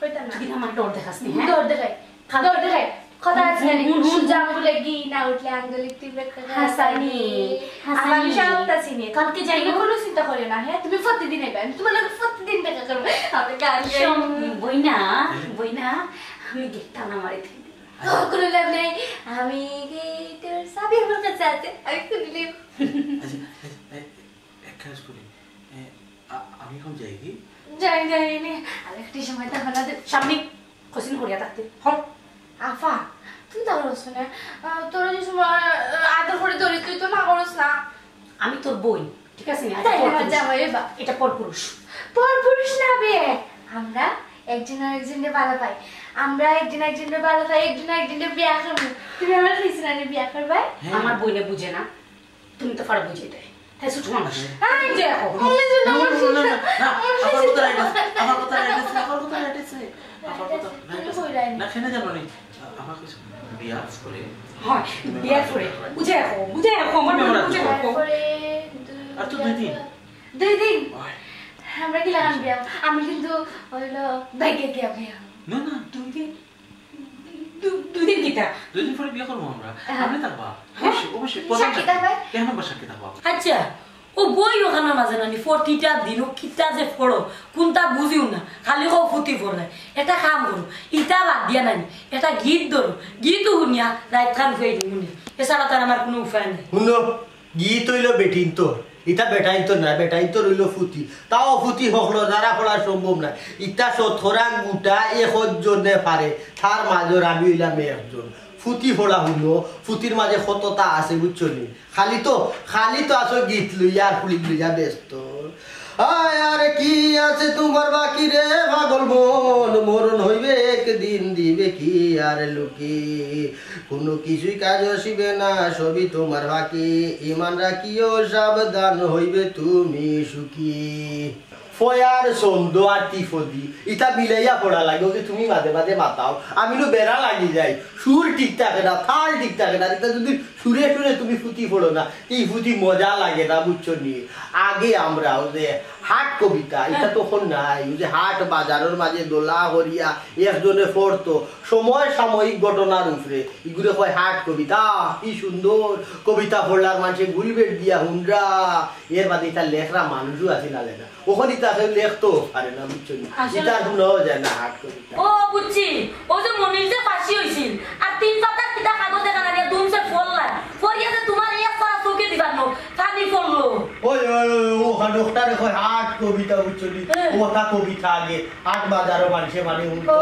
কইতাম না। তুই আমার ডর দেখাস নি, হ্যাঁ? ডর দেখাই। খাল- ডর দেখাই। কথা আছে না, হুম, হুম, হুম। সূর্য আঙ্গুলে ঘি না উঠলে আঙ্গুলে টিপে করে হাসানি, হাসানি। হাসানি। আমি সবটা চিনি। কালকে যাইবো। তুমি কোনো চিন্তা করিও না, হ্যাঁ? তুমি প্রতিদিন আইবা। আমি তোমার লগে প্রতিদিন দেখা করবো। আমি গান গাই। শোন, বই না, বই না, আমি গেটটা না মারি দিই। ও, কোনো লাভ নেই। আমি গেটের চাবি আমার কাছে আছে, আমি খুলে নিব। আচ্ছা, আচ্ছা, আচ্ছা। এক কাজ করি, এ, আ-, আমি এখন যাই কি? যাই, যাই, নে। আর একটু সময় তো হলো যে সামনে কোচিং করিয়া থাকতে। হল। আফা, তুই তো করস না। আ, তোর যে সময়, আ, আদর করে ধরি, তুই তো না করস না। আমি তোর বোন, ঠিক আছে নি? আচ্ছা, তাই না, পরপুরুষ। জামাই বা। এটা পরপুরুষ। পরপুরুষ না বে। আমরা একজন আরেকজনকে ভালো পাই। আমরা একজন একজনকে ভালো পাই, একজন আরেকজনকে বিয়া করবো। তুমি আমার পিছনে বিয়া করবে? হ্যাঁ। আমার বইনে বুঝে না। তুমি তো পারো বুঝাইতে। হ্যাঁ, ছোট মানুষ। হ্যাঁ, এই যে দেখো। না, না, না, না, না, আমার কথা right আছে, আমার কথা right আছে, আমার কথা right আছে, আমার কথা right আছে। না, কেনে জানো নি? আমার কিছু বিয়ার পরে। হয়, বিয়ার পরে। বুঝে রাখো, বুঝে রাখো, আমার মনে বুঝে রাখো। আর তো দুই দিন। দুই দিন? হয়। আমরা কি লাগান বিয়া? আমি কিন্তু হইলো বাইকে গিয়া বিয়া। না, না, দুই দিন। দু-, দুই দিন কিতা? দুই দিন পরে বিয়া করবো আমরা। হ্যাঁ। আপনি থাকবা? হ্যাঁ। অবশ্যই, অবশ্যই। প্রধান সাক্ষী থাকবা? এক নম্বর সাক্ষী থাকবা। আচ্ছা, ও বই ওখানোর মাঝে নানি, প্রতিটা দিন ও কিতা যে পড়ো, কোনটা বুঝিও না, খালি কও ফুতি পড়ে। এটা কাম করো, ইটা বাদ দিয়া নানি, এটা গীত ধরো, গীত শুনিয়া রাইত খান হয়ে দিমুনি। এছাড়া তার আমার কোনো উপায় নাই। শুনো, গীত অইলো বেটিন্তর, ইতা বেটাইন্তর না, বেটাইন্তর অইলো ফুতি। তাও ফুতি হকলো, যারা পড়া সম্ভব না। ইতা শতকরা গুটা একজন জনে পারে, তার মাঝর আমি অইলাম একজন। ফুতি পড়া হুনো, ফুতির মাঝে কততা আছে, বুঝছো নি? খালি তো, খালি তো আছো গীত লইয়া আর ফুলি লইয়া ব্যস্ত। আয় আর কি আছে তোমার বাকি রে পাগল মন, মরণ হইবে একদিন দিবে কি আর লুকি। কোনো কিছুই কাজ আসিবে না, সবই তোমার বাকি। ইমান রাখিও সাবধান, হইবে তুমি সুখী। ফয়ার ছন্দ আর ত্রিপদী, ইতা মিলাইয়া পড়া লাগে। ওই যে তুমি মাঝে মাঝে মাতাও, আমি লো বেড়া লাগি যাই, সুর ঠিক থাকে না, তাল ঠিক থাকে না। ইতা যদি সুরে সুরে তুমি ফুতি পড়ো না, এই ফুতি মজা লাগে না, বুঝছো নি? আগে আমরা ওই যে হাট কবিতা, ইতা তখন নাই, ওই যে হাট বাজারর মাঝে দোলা হরিয়া একজনে পড়তো, সময় সাময়িক ঘটনার উপরে, ইগুরে কয় হাট কবিতা। আহ, কি সুন্দর কবিতা পড়লার, মানুষে গুলবেট দিয়া হুনরা। এর বাদে ইতা লেখরা মানুষও আছে না লেখা, ওখানে ইতা কেউ লেখতো পারে না, বুঝছো নি? আসলে ইতার হুনাও যায় না হাট কবিতা। ও, বুঝছি। ও যে মনির যে ফাঁসি হইছিল, আর তিন পাতার কিতা কাগজ দেখা না দিয়া দুমছে ফল নাই। ফরিয়া যে তোমার এক পারা চোখে দিবার নো, পানি পড়লো। ওই, ওই, ওই, ও হাট, ওটারে কয় হাট কবিতা, বুঝছো নি? হ্যাঁ। ও তা কবিতা আগে, হাট বাজারও মানুষে মানে হুনতো। ও।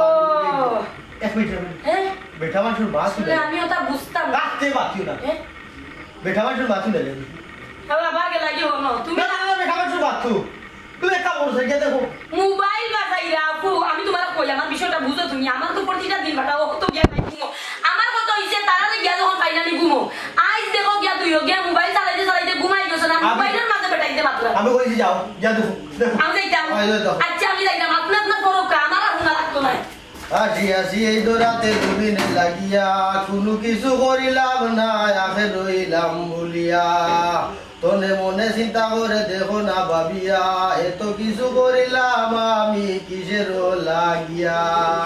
এক মিনিট, এক মিনিট। হ্যাঁ? বেটা মানুষের বাস আসলে নাই। আমি ওটা বুঝতাম না। রাখতে বাতিও না। হ্যাঁ? বেটা মানুষের বাতি নাই। আবার আবার গেলা কি হলো? তুমি না, না, না, বেটা মানুষের বাথরুম। তুমি একটা বড় সাইকেল দেখো। মোবাইল বাজাইরা আপু, আমি তোমার কই, আমার বিষয়টা বুঝো তুমি। আমার তো প্রতিটা দিন বাটা ও তো গিয়া নাই ঘুমো। আমার কথা হইছে, তারা তো গিয়া যখন ফাইনালি ঘুমো, আইজ দেখো গিয়া তুইও গিয়া মোবাইল চালাইতে চালাইতে ঘুমাই গেছো না, আমি মোবাইলের মাঝে বেটাইতে মাত্র। আমি কইছি যাও, গিয়া দেখো, দেখো। আমি যাইতাম। আয়, যাও, যাও। আচ্ছা, আমি যাইতাম। আপনি আপনার পরোকা, আমার আর শোনা লাগতো না। আসি আসি এই দরাতে দুদিন লাগিয়া, কোনো কিছু করিলাম না, আখে রইলাম বলিয়া। তনে মনে চিন্তা করে দেখো না ভাবিয়া, এত কিছু করিলাম আমি কিসের লাগিয়া।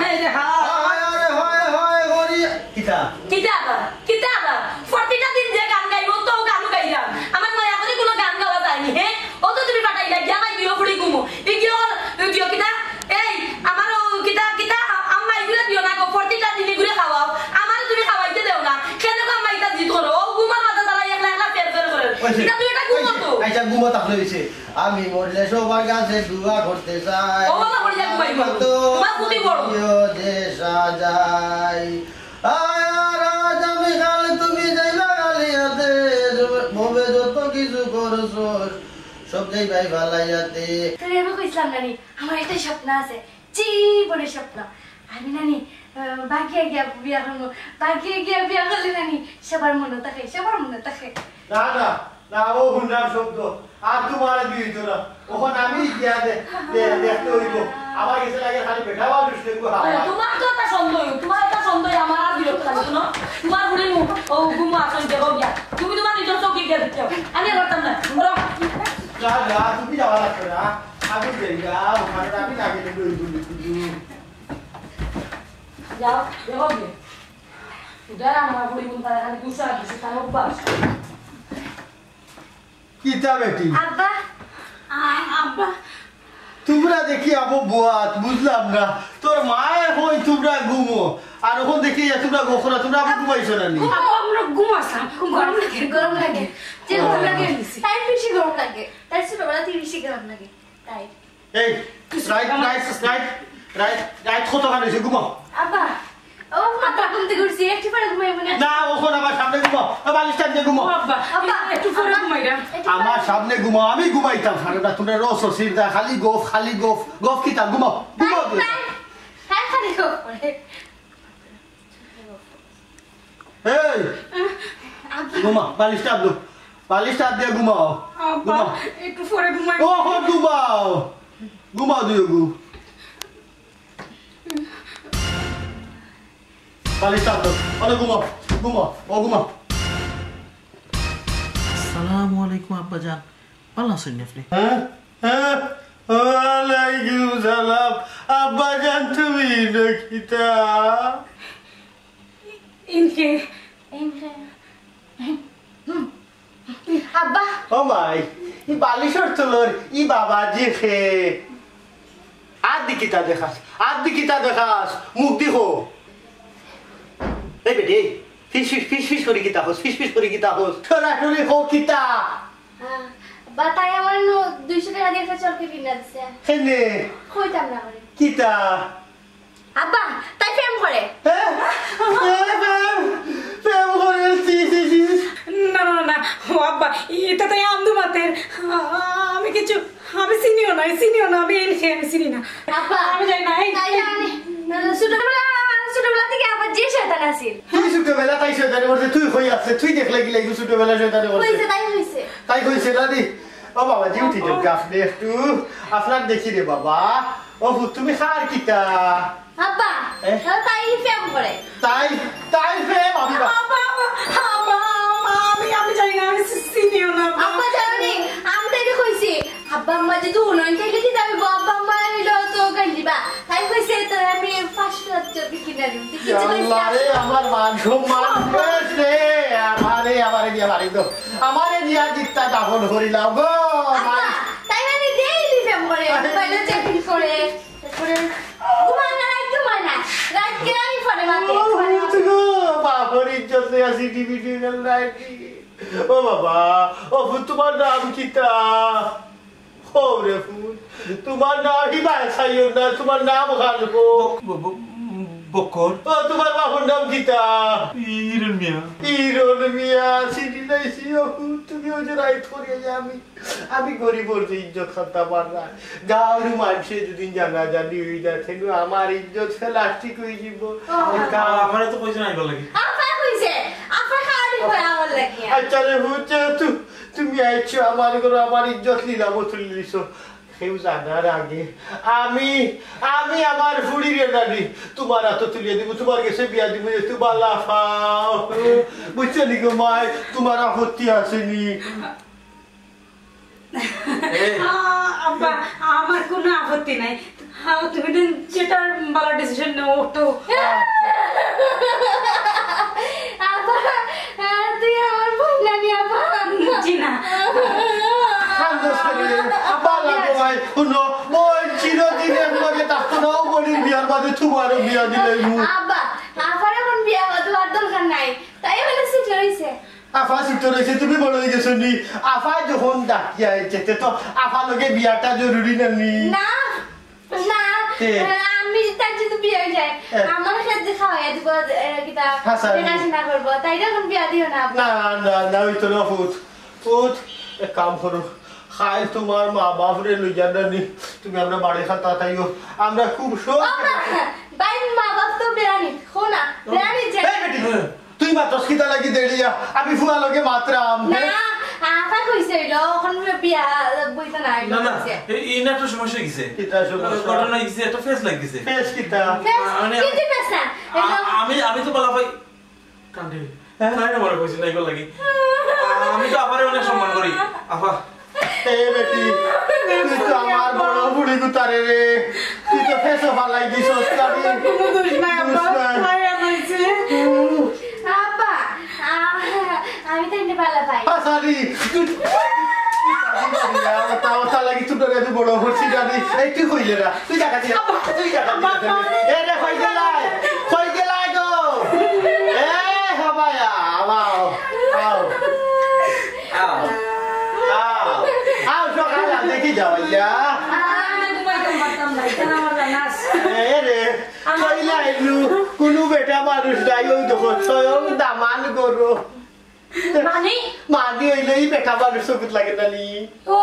এই রে হায়। হায় রে হায় হায় করি। কিতা? কিতা আবার? কিতা আবার? প্রতিটা দিন যে গান গাইবো, তো গানও গাইলাম। আমার নয়া করে কোনো গান গাওয়া যায়নি, হ্যাঁ? ও তো তুমি পাঠাইলা, গিয়া ভাই দিও ফুড়ি ঘুমো। এই দিও, দিও কিতা? এই, আমার ও কিতা, কিতা, আ-, আম্মা এগুলা দিও না গো, প্রতিটা দিন এগুলা খাওয়াও। আমারে তুমি খাওয়াইতে দেও না। কেন গো আম্মা ইতা জিদ করো? ও ঘুমার মাথা তারা একলা একলা ফের ফের করে। ওই যে, ইতা তুই এটা ঘুমো ওই যে, তো। আচ্ছা, ঘুমো তাহলে হইছে। আমি মরলে সবার কাছে দোয়া করতে চাই। ও বাবা, মরে যা ঘুমাই ঘুমাই। তো তোমার ফুটি বড়। প্রিয় যে সাজাই। আয় আর আজ আমি কাল তুমি যাইবা কালিয়াতে। ভবে যত কিছু করছো, সব যাইবাই ফালাইয়াতে। তোরে আমি কইছিলাম নানি, আমার একটা স্বপ্ন আছে। জীবনের স্বপ্ন। আমি নানি, আহ, বাগিয়া গিয়া বিয়া করবো। বাগিয়া গিয়া বিয়া করলে নানি, সবার মনে থাকে, সবার মনে থাকে। না, না, না, ও হুনলাম শব্দ। আর তোমার বিয়ে হইতো না। ওখানে আমি গিয়া দে-, দে-, দেখতে হইতো। আমার গেছে লাগে খালি বেটা মানুষ দেখবো, হাওয়া। তোমার তো একটা সন্দেহ, তোমার একটা সন্দেহ, আমার আর বিরক্ত লাগে, শুনো। তোমার বুড়ি মু-, ও ঘুমো আসলে দেখো গিয়া। তুমি তোমার নিজের চোখে গিয়া দেখতে হবে। আমি আর পারতাম না। ধরো। যা, যা, তুমি যাওয়া লাগবে না। আমি যাই, যাও, ওখানে আমি না গেলে ওই বলি শুধু। যাও, দেখো গিয়া। যারা আমার পরিবার তারা খালি দুষা দুষি তার অভ্যাস। কিতা বেটি? আব্বা। আ-, আব্বা। তুমরা দেখি আবো বুয়াত, বুঝলাম না। তোর মায়ে কই তুমরা ঘুমো, আর অখন দেখি ইয়া তুমরা গফরা, তুমরা আবার ঘুমাইছো না নি? আব্বা, আমরা ঘুমাইছলাম। গরম লাগে, গরম লাগে। যে গরম লাগে। তাই বেশি গরম লাগে। তাই ছোটবেলা থেকে বেশি গরম লাগে। তাই। এই, রাইত, রাইত, রাইত, রাইত, রাইত কতখান অইছে? ঘুমাও। আব্বা, ও, আব্বা, ঘুম থেকে উঠছি, একটু পরে ঘুমাইবো না? না, অখন আমার সামনে ঘুমাও। ও, বালিশটা দিয়ে ঘুমাও। ও, আব্বা, আব্বা, একটু পরে আব্বা, ঘুমাইরাম। একটু পরে। আমার সামনে ঘুমাও, আমি ঘুমাইতাম। সারাটা তোমরা রস হসির দা, খালি গফ, খালি গফ, গফ কিতা? ঘুমাও, ঘুমাও তাই, তুমি। তাই, তাই খালি গফ করে। এই, আব্বা। ঘুমাও, বালিশটা আপ দাও। বালিশটা আপ দিয়া ঘুমাও। আব্বা, ঘুমাও। একটু পরে ঘুমাই। ও, হো, ঘুমাও। ঘুমাও দুইগু। বালিশটা আপ দাও। আরে ঘুমাও, ঘুমাও, ও ঘুমাও। আসসালামু আলাইকুম আব্বাজান, ভালা আছইন নি আপনে? হ্যাঁ? হ্যাঁ? ওয়ালাইকুম সালাম। আব্বাজান, তুমি ইনো কিতা? ইনকে, ইনকে। আব্বা। ও মাই, ই বালিশর তলর ই বাবাজি খে। আত দি কিতা দেখাস? আত দি কিতা দেখাস? মুখ দি কো। এই বেটি, ফিস ফিস, ফিস ফিস করি কিতা কস? ফিস ফিস করি কিতা কস? সরাসরি কো কিতা? আহ, বা তাই আমার নু দুইশো টেকা দিয়া একটা চরকি কিনা দিছে। কেনে? কইতাম না করে। কিতা? আব্বা, তাই প্রেম করে। হ্যাঁ? হ্যাঁ, প্রেম, প্রেম করে, ছি, ছি, ছি। না, না, না, ও আব্বা, ইটা তাই আন্দু মাতের। আ-, আমি কিছু, আমি চিনিও না, চিনিও না, আমি এই সে আমি চিনি না। আব্বা, আমি যাই না, এই, তাই এই। আমি, না, না, ছোটবেলা, ছোটবেলা থেকে আব্বা যে শয়তান আছিল। তুই ছোটবেলা তাই শয়তানি করছে, তুই কই আছে, তুই দেখলে গিলা এই ছোটবেলা শয়তানি করছে। কইছে, তাই কইছে। তাই কইছে না নি? ও বাবা, ডিউটি যোগ আপনি একটু, আপনার দেখি রে বাবা। ও পুত, তুমি খার কিতা? আব্বা, এ? ও তাই প্রেম করে। তাই, তাই প্রেম, আমি বা- আব্বা, আব্বা, আব্বা, আমি, আমি জানি না, আমি চি-, চিনিও না, আব্বা। আব্বা জানো নি, আমি তাইরে কইছি, আব্বা আম্মা যদি হুনইন, তাইলে কি যাবে? আব্বা আম্মা হইলো তো গালিবা। তাই কইছে, তো আমি পাঁচশো হাজার কিনা দিম। তুই ইয়া কিছু কইস না। আল্লাহ রে, আমার মান সম্মান শেষ রে। আমারে, আমারে দিয়া বাড়ি দাও। আমারে দিয়া জিত্তা দাফন করিলাও গো। আব্বা, তাই মানে ডেইলি প্রেম করে, মোবাইলে চ্যাটিং করে। তারপরে ঘুমায় না, রাইত ঘুমায় না। রাইত কেরানি পড়ে মাতে, ও, ঘুমায় না। বাপর ইজ্জত লইয়া সিটি বিটি গেল নাকি? ও বাবা, ও পুত, তোমার নাম কিতা? ও রে পুত, তোমার নাম হিবায় সাইও না, তোমার নাম খালবো। ব-, ব-, ব-, বক্কর। ও, তোমার বাপর নাম কিতা? ইরন মিয়া। ইরন মিয়া, সিটি নাইছি, ও পুত, তুমি ওই যে রাইত করিয়া যে আমি আমি গরিবর যে ইজ্জত খাতা পাররা। গাঁওর মানষে যদি জানাজানি অই যায়, তেনু আমার ইজ্জত প্লাস্টিক অই যিবো। ও। আমারে তো কইছে না আইবার লাগি। আফা কইছে, আফা খালি কয় আমার লাগি। আচ্ছা রে, বুঝছো তু-, তুমি আইছো আমার ঘরো, আমার ইজ্জত নিলামো তুলি দিছো। কেউ জানার আগে আমি, আমি আমার ফুড়িরে নানি তোমার আতো তুলিয়া দিমু, তোমার গেছে বিয়া দিমু, যে তোমার লাফাও। বুঝছো নি গো মাই, তোমার আপত্তি আছে নি? এ। আ-, আব্বা, আমার কোনো আপত্তি নাই। হ্যাঁ, তুমি তো যেটা ভালো ডিসিশন নেও, ওটা। আব্বা, আ, তুই আমার বোন নানি, আব্বা। জি না। কান্দোস কেনে? আব্বা, বালা গো মাই, হুনো, বোন চিরদিন এক লগে থাকতো না, ও বোনের বিয়ার বাদে তোমারও বিয়া দিলাইমু। আব্বা, আব্বার এখন বিয়া দেওয়ার দরকার নাই, তাই বলে ছুটি হইছে। আফা ছুটো রইছে, তুমি বড় অই গেছো নি? আফা যখন ডাকিয়া আইছে, তে তো আফা লগে বিয়াটা জরুরি না নি? না, না, তে? আমি তার যদি বিয়া অই যায়, হ্যাঁ। আমার খেতে খাওয়াইয়া দিব, এ, কিতা, হাছা। দেখাশোনা করবো, তাই এখন বিয়া দিও না। না, না, না, অইতো না, পুত। পুত, এক কাম করো, কাইল তোমার মা বাপরে লইয়া না নি, তুমি আমরার বাড়ি খাতা তাইও, আমরা খুব শখ ও মা, বাইর মা বাপ তো বেড়ানি, খো না, বেড়ানি যে। এই বেটি, হ্যাঁ। তুই মাতস কিতা লাগি দেড়িয়া? আমি ফুয়া লগে মাতরাম। না, আফা কইছে অইলো, অখন বিয়া বইতো না, অইলো না, না, কইছে। এই, এই না একটা সমস্যা হইছে। কিতা সমস্যা? ঘটনা হইছে, একটা ফেস লাগিছে। ফেস কিতা? ফেস? মানে, কিতা ফেস না? আ-, অইলো। আমি, আমি তো বলা ভাই, কান্দে। হ্যাঁ? তাই না মনে কইছি না, এগুলো লাগি। আমি তো আফারে অনেক সম্মান করি। আফা, এ বেটি, তুই তো আমার বড় বুড়ি গুতারে রে। তুই তো ফেসো ফালাই দিছস, কাটি। কোনো দোষ নাই, আব্বা। দোষ নাই। তাই আর হইছে। উম, ওটা, ওটা লাগি তুই ডরে আমি বড় হচ্ছি জানি। এই তুই কইলে না, তুই টাকা দিলে, তুই টাকা দিলে। এ রে, কই গেলাই? কই গেলাই গো? এ, হবাই, আও, আও, আও। আও, আও। আও, সকাল আর দেখি যাও, ইয়া। আমি ঘুমাইতাম পারতাম না, ইটা আমার জানা আছে। এ রে, কইলা এলু, কুনু বেটা মানুষ নাই, ওই দেখো, স্বয়ং দামান গরু। মানে? মাদি অইলে ই বেটা মানুষ চকুত লাগে না নি? ও,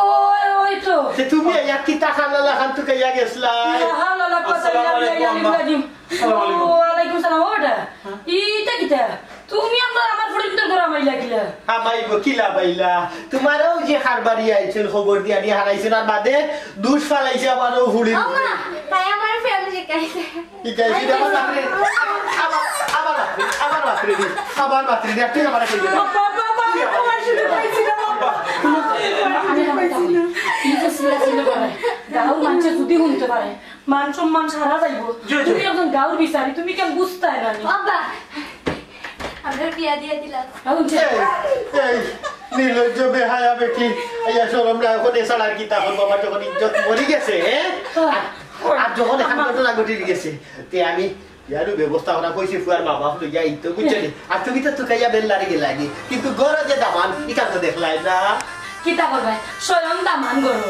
ওই তো। তে তুমি আইয়া কিতা খান লালা খান তুকাইয়া গেছলা? লা হাওলা ওয়ালা কুওয়াতা ইল্লা বিল্লাহিল আলিয়্যিল আযীম। আসসালামু আলাইকুম। ওয়ালাইকুম সালাম। ও বেটা, ইটা কিতা? তুমি আমরার, আমার ফুড়িন্তর ঘরো হামাইলা কিলা? হামাইবো কিলা বাইলা? তুমারও যে কারবারি আইছইন, খবর দিয়া দিয়া হারাইছইন, আর বাদে দুষ ফালাইছে আমারও ফুড়ির উপরে। আম্মা, তাই আমার প্রেম শিখাইছে। ঠিক আছে, এটা আমার বাপরে, আমার, আমার বাপরে, আমার বাপরে দি, আমার বাপরে দি, তুই আমার কই দে। বাবা, বাবা, বাবা, তোমার শুধু পাইছি না, বাবা। তুমি তো চিল্লা চিল্লা করে। গাঁওর মানষে যদি হুনতে পারে, মান সম্মান সারা যাইবো। জি, জি। তুমি একজন গাঁওর বিচারি, তুমি কেন বুঝতায় না নি? বাবা, আমরা বিয়া দিয়া দিলাম। এখন যে এই, এই, নির্লজ্জ বেহায়া বেটি, ইয়া শরম না, এখন এসার আর কিতা করবো, আমার যখন ইজ্জত মরি গেছে, হ্যাঁ? আর, আর যখন এখন ঘটনা ঘটি গেছে, তে আমি ইয়ারও ব্যবস্থা করা কইছি, ফুয়ার মা বাপ লইয়া আইতো, বুঝছো নি? আর তুমি তো তুকাইয়া বেল্লারে গেলাগি, কিন্তু ঘরো যে দামান, ইখান তো দেখলায় না। কিতা করবায়? স্বয়ং দামান ঘরো।